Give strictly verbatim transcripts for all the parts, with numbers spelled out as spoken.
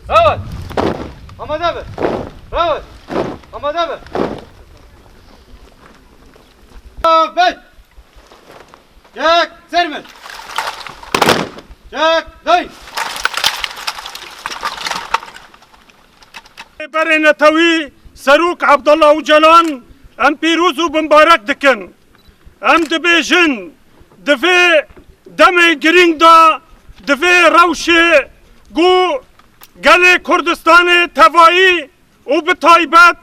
Rahat! Amade be! Rahat! Amade be! Rahat! Çek sermin! Çek dayın! Berê netewî Serok Abdullah Ocalan em pîroz û bimbarek dikin. Em dibêjin, di vê demê girîng de, di vê rewşê ku gelê Kurdistanê tevayî û bi taybet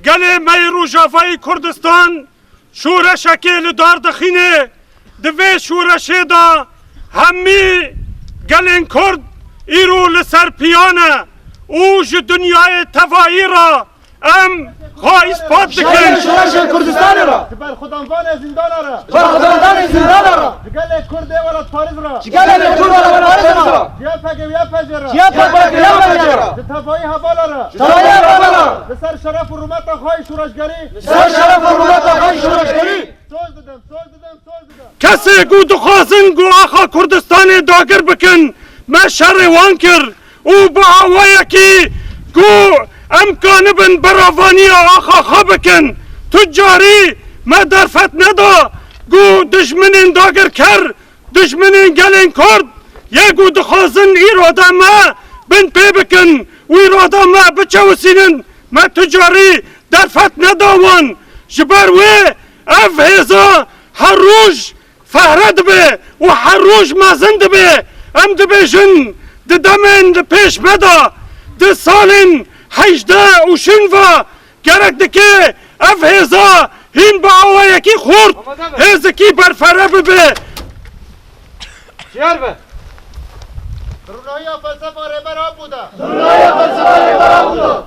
gelê me yê Rojavayê Kurdistan şoreşekê li dar dixîne, di vê şoreşê de hemî gelên Kurd îro li ser piya ne û ji dinyayê tevayî re em xwe îspat dikin. Şoreşê Kurdistanê re. Ji ber xudanvanê zîndana re. Ji ber xudanvanê zîndana re. Ji gelê Kurdê welatparêz re. Ji gelê Kurd welatparêz re. Ji YPG û YPJ re. Ji YPG û YPJ re. Ji tevayî hevala re. Ji tevayî hevala re. Li ser şeref û rûmeta xwe yî şoreşgerî. Li ser şeref û rûmeta xwe yî şoreşgerî. Soz didim, soz didim, soz didim. Kesê ku dixwazin ku axa Kurdistanê dagir bikin, me şerê wan kir û bi awayekî ku em kanibin beravaniya axa xwe bikin. Tu carî me derfet neda ku dijminên dagirker, dijminên gelên Kurd yê ku dixwazin îro de me bin pê bikin û îro de me biçewisînin, me tu carî derfet neda wan. Ji ber wê ev hêza her roj fehre dibe û her roj mezin dibe. Em dibêjin di demên li pêş me de, di salên hejdeh û şûn ve gerek dike ev hêza hîn bi awayekî xurt hêzekî berfere bibe. Şiyar be. Runahiya felsefa Rêber Apo da. Runahiya felsefa Rêber Apo da.